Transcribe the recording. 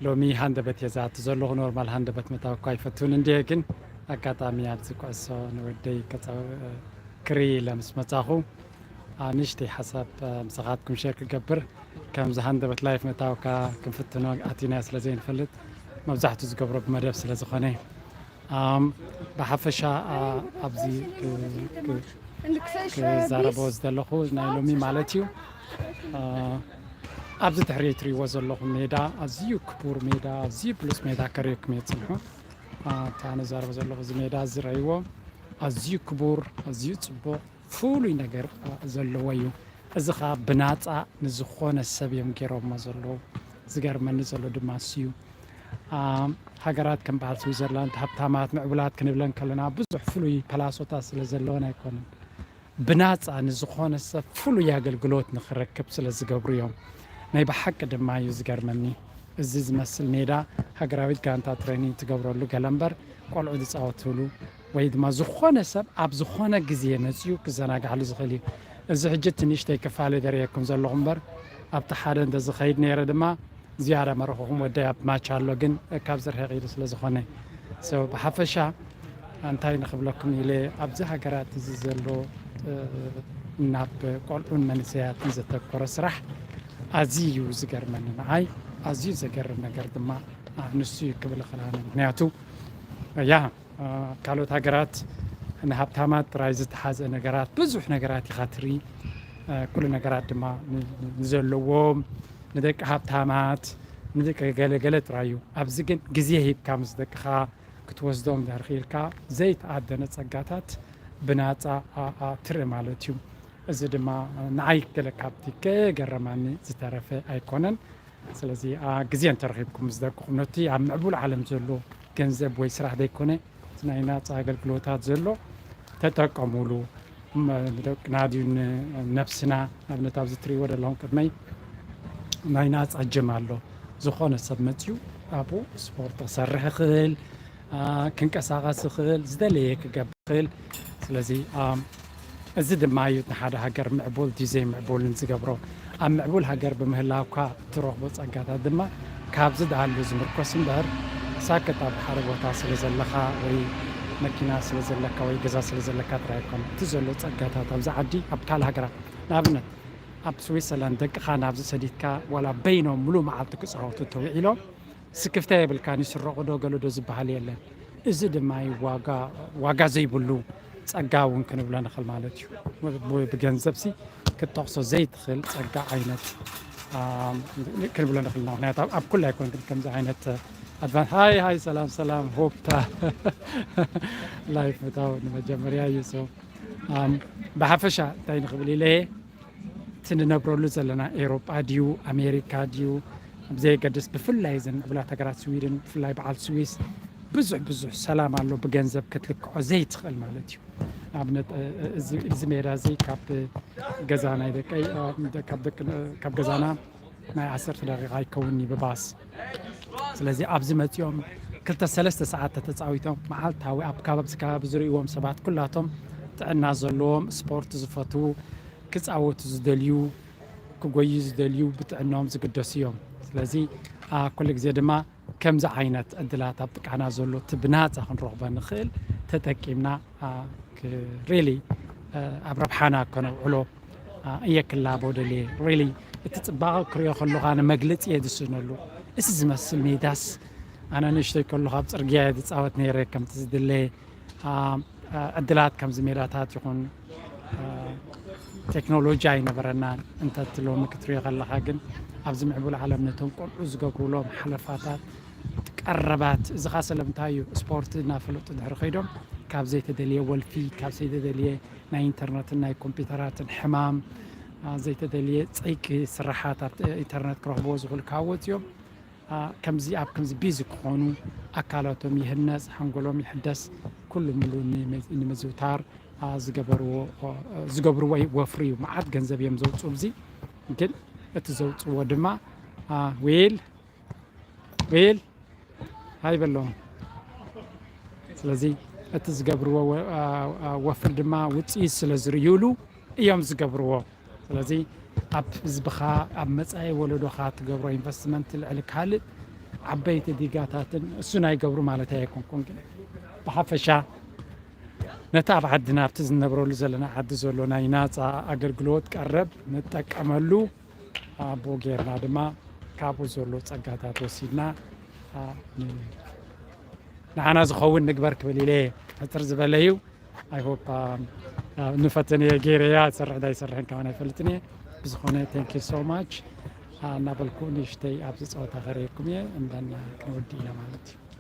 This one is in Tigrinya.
ሎሚ ሃንደበት እየ ዝኣቱ ዘለኹ። ኖርማል ሃንደበት ምእታው እኳ ኣይፈቱን እንድየ፣ ግን ኣጋጣሚ ኣብዚ ኩዕሶ ንወደይ ከጻው-፣ ክርኢ ኢለ ምስ መጻኹ፣ ኣ፣ ንእሽተይ ሓሳብ፣ ኣ፣ ምሳኻትኩም ሼር ክገብር። ከምዚ ሃንደበት ላይፍ ምእታውካ ክንፍትኖ ኣቲና ስለ ዘይንፈልጥ፣ መብዛሕትኡ ዝገብሮ ብመደብ ስለ ዝኾነ፣ ኣም፣ ብሓፈሻ፣ ኣ፣ ኣብዚ ክ-፣ ክ-፣ ክዛረቦ ዝደለኹ ናይ ሎሚ ማለት እዩ። ኣ፣ ኣብዚ ድሕሪ እትሪእዎ ዘለኹም ሜዳ ኣዝዩ ክቡር ሜዳ፣ ኣዝዩ ብሉጽ ሜዳ ከርእየኩም እየ ዝጽንሑ። ኣ፣ እቲ ኣነ ዝዛረቦ ዘለኹ እዚ ሜዳ እዚ ረእይዎ፣ ኣዝዩ ክቡር፣ ኣዝዩ ጽቡቕ፣ ፍሉይ ነገር፣ ኣ፣ ዘለዎ እዩ። እዚ ኸኣ ብናጻ ንዝኾነ ሰብ እዮም ገይሮሞ ዘለዉ። ዝገርመኒ ዘሎ ድማ እሱ እዩ። ኣ፣ ሃገራት ከም በዓል ስዊዘርላንድ ሃብታማት፣ ምዕቡላት ክንብለን ከለና ብዙሕ ፍሉይ ፓላሶታት ስለ ዘለወን ኣይኮነን። ብናጻ ንዝኾነ ሰብ ፍሉይ ኣገልግሎት ንኽረክብ ስለ ዝገብሩ እዮም። ናይ ብሓቂ ድማ እዩ ዝገርመኒ። እዚ ዝመስል ሜዳ ሃገራዊት ጋንታ ትሬኒንግ ትገብረሉ ገለ እምበር፣ ቆልዑ ዝጻወትሉ ወይ ድማ ዝኾነ ሰብ ኣብ ዝኾነ ግዜ መጺኡ ክዘናግዓሉ ዝኽእል እዩ። እዚ ሕጂ እቲ ንእሽተይ ክፋለ ዘርእየኩም ዘለኹ እምበር፣ ኣብቲ ሓደ እንተዝኸይድ ነይረ ድማ ዝያዳ መረኽኹም ወደይ ኣብ ማች ኣሎ፣ ግን ካብዚ ርሒቕ ኢሉ ስለ ዝኾነ። So፣ ብሓፈሻ እንታይ ንኽብለኩም ኢለ፣ ኣብዚ ሃገራት እዚ ዘሎ፣ እ፣ ናብ ቆልዑን መንእሰያትን ዘተኮረ ስራሕ ኣዝዩ እዩ ዝገርመኒ። ንዓይ ኣዝዩ ዘገርም ነገር ድማ፣ ኣ፣ ንሱ እዩ ክብል እኽእል ኣነ። ምኽንያቱ፣ ያ፣ እ፣ ካልኦት ሃገራት ንሃብታማት ጥራይ ዝተሓዘ ነገራት፣ ብዙሕ ነገራት ኢኻ ትርኢ። እ፣ ኩሉ ነገራት ድማ ን-፣ ን-፣ ንዘለዎም፣ ንደቂ ሃብታማት፣ ንደቂ ገለ ገለ ጥራይ እዩ። ኣብዚ ግን ግዜ ሂብካ ምስ ደቅኻ ክትወስዶም እንድሕር ክኢልካ፣ ዘይተኣደነ ጸጋታት ብናጻ፣ ኣ፣ ኣ፣ ትርኢ ማለት እዩ። እዚ ድማ ንዓይ ገለ ካብቲ ከገረማኒ ዝተረፈ ኣይኮነን። ስለዚ፣ ኣ፣ ግዜ እንተረኺብኩም ምስ ደቅኹም፣ ነቲ ኣብ ምዕቡል ዓለም ዘሎ ገንዘብ ወይ ስራሕ ዘይኮነ፣ እቲ ናይ ናጻ ኣገልግሎታት ዘሎ ተጠቀሙሉ። እም፣ ንደቅና ድዩ ንነብስና? ንኣብነት ኣብዚ ትርእይዎ ዘለኹም ቅድመይ ናይ ናጻ ጅም ኣሎ። ዝኾነ ሰብ መጺኡ ኣብኡ ስፖርት ክሰርሕ ይኽእል፣ ኣ፣ ክንቀሳቐስ ይኽእል፣ ዝደለየ ክገብር ይኽእል። ስለዚ፣ ኣም፣ እዚ ድማ እዩ ንሓደ ሃገር ምዕቡል ድዩ ዘይምዕቡልን ዝገብሮ። ኣብ ምዕቡል ሃገር ብምህላውካ እትረኽቦ ጸጋታት ድማ ካብዚ ዝኣሉ ዝምርኮስ እምበር፣ ሳክት ኣብ ሓደ ቦታ ስለ ዘለኻ ወይ መኪና ስለ ዘለካ ወይ ገዛ ስለ ዘለካ ጥራይ ኣይኮነን። እቲ ዘሎ ጸጋታት ኣብዚ ዓዲ፣ ኣብ ካልእ ሃገራት፣ ንኣብነት ኣብ ስዊትዘርላንድ ደቅኻ ናብዚ ሰዲድካ ዋላ በይኖም ምሉእ መዓልቲ ክጻወቱ ተውዒሎም፣ ስክፍታ የብልካን፣ ይስረቑ ዶ ገለ ዶ ዝበሃል የለን። እዚ ድማ እዩ ዋጋ፣ ዋጋ ዘይብሉ ጸጋ እውን ክንብሎ ንኽእል ማለት እዩ። ብ-፣ ብገንዘብሲ ክትጠቕሶ ዘይትኽእል ጸጋ ዓይነት፣ ኣም፣ ክንብሎ ንኽእል ኢና። ምኽንያቱ ኣብ፣ ኣብ ኩሉ ኣይኮንክን ከምዚ ዓይነት ኣድቫን-፣ ሃይ፣ ሃይ፣ ሰላም፣ ሰላም፣ ሆፕታ ላይፍ ምእታው ንመጀመርያ እዩ። So፣ ኣም፣ ብሓፈሻ እንታይ ንኽብል ኢለ እየ፣ እቲ ንነብረሉ ዘለና ኤውሮጳ ድዩ፣ ኣሜሪካ ድዩ፣ ኣብ ዘየገድስ፣ ብፍላይ እዘን ምዕቡላት ሃገራት፣ ስዊድን፣ ብፍላይ በዓል ስዊስ፣ ብዙሕ ብዙሕ ሰላም ኣሎ፣ ብገንዘብ ክትልክዖ ዘይትኽእል ማለት እዩ። ንኣብነት፣ እ፣ እ፣ እዚ፣ እዚ ሜዳ እዚ ካብ ገዛ ናይ ደቀይ፣ እ፣ ካብ ደቂ፣ ካብ ገዛና ናይ ዓሰርተ ደቂቃ ኣይከውን እዩ ብባስ። ስለዚ ኣብዚ መጺኦም ክልተ ሰለስተ ሰዓት ተተጻዊቶም፣ መዓልታዊ ኣብ ከባቢ፣ ኣብዚ ከባቢ ዝርእይዎም ሰባት ኩላቶም ጥዕና ዘለዎም፣ ስፖርት ዝፈትዉ፣ ክጻወቱ ዝደልዩ፣ ክጎዩ ዝደልዩ፣ ብጥዕናኦም ዝግደሱ እዮም። ስለዚ፣ ኣ፣ ኩሉ ግዜ ድማ ከምዚ ዓይነት ዕድላት ኣብ ጥቃና ዘሎ፣ እቲ ብናጻ ክንረኽቦ ንኽእል ተጠቂምና፣ ኣ፣ ክ-፣ ሪሊ፣ ኣ፣ ኣብ ረብሓና ከነውዕሎ፣ ኣ፣ እየ ክላቦ ደልየ። ሪሊ፣ እቲ ጽባቐ ክርእዮ ከለኹ ኣነ መግለጺ እየ ዝስእነሉ። እዚ ዝመስል ሜዳስ፣ ኣነ ንእሽተይ ከለኹ ኣብ ጽርግያ እየ ዝጻወት ነይረ፣ ከምቲ ዝድለ፣ ኣ፣ ኣ፣ ዕድላት ከምዚ ሜዳታት ይኹን፣ ኣ፣ ቴክኖሎጂ ኣይነበረናን። እንተቲ ሎሚ ክትሪኦ ከለኻ ግን፣ ኣብዚ ምዕቡል ዓለም ነቶም ቆልዑ ዝገብሩሎም ሓለፋታት፣ ቀረባት፣ እዚ ኸኣ ስለምንታይ እዩ፣ ስፖርት እናፈለጡ ድሕሪ ከይዶም፣ ካብ ዘይተደልየ ወልፊ፣ ካብ ዘይተደልየ ናይ ኢንተርነትን ናይ ኮምፒውተራትን ሕማም፣ ኣ፣ ዘይተደልየ ጸይቂ ስራሓት ኣብ ኢንተርነት ክረኽብዎ ዝኽእሉ ካብ ወጺኦም፣ ኣ፣ ከምዚ፣ ኣብ ከምዚ ቢዚ ክኾኑ፣ ኣካላቶም ይህነጽ፣ ሓንጎሎም ይሕደስ፣ ኩሉ ምሉ ንመ-፣ ንምዝውታር፣ ኣ፣ ዝገበርዎ፣ ኦ፣ ዝገብርዎ ወፍሪ እዩ። መዓት ገንዘብ እዮም ዘውጽኡ። እዚ ግን እቲ ዘውጽዎ ድማ፣ ኣ፣ ዊል፣ ዊል፣ ሃይ በሎም። ስለዚ እቲ ዝገብርዎ ወ-፣ ኣ፣ ኣ፣ ወፍሪ ድማ ውጽኢት ስለ ዝርእዩሉ እዮም ዝገብርዎ። ስለዚ ኣብ ህዝብኻ፣ ኣብ መጻኢ ወለዶኻ ትገብሮ ኢንቨስትመንት ልዕሊ ካልእ ዓበይቲ ዲጋታትን እሱን ኣይገብሩ ማለት ኣይኮንኩን፣ ግን ብሓፈሻ ነቲ ኣብ ዓድና ኣብቲ ዝነብረሉ ዘለና ዓዲ ዘሎ ናይ ናፃ ኣገልግሎት ቀረብ ንጠቀመሉ ኣቦ ጌርና ድማ ካብኡ ዘሎ ጸጋታት ወሲድና ንዓና ዝኸውን ንግበር ክብል ኢለ ሕፅር ዝበለ እዩ። I hope ንፈተነ ገይረያ ዝሰርሕ ዳ ይሰርሕን ከማን ኣይፈልጥን እየ። ብዝኾነ thank you so much እናበልኩ ንእሽተይ ኣብዚ ፀወታ ከርእየኩም እየ። እንዳና ክንወዲ ኢና ማለት እዩ።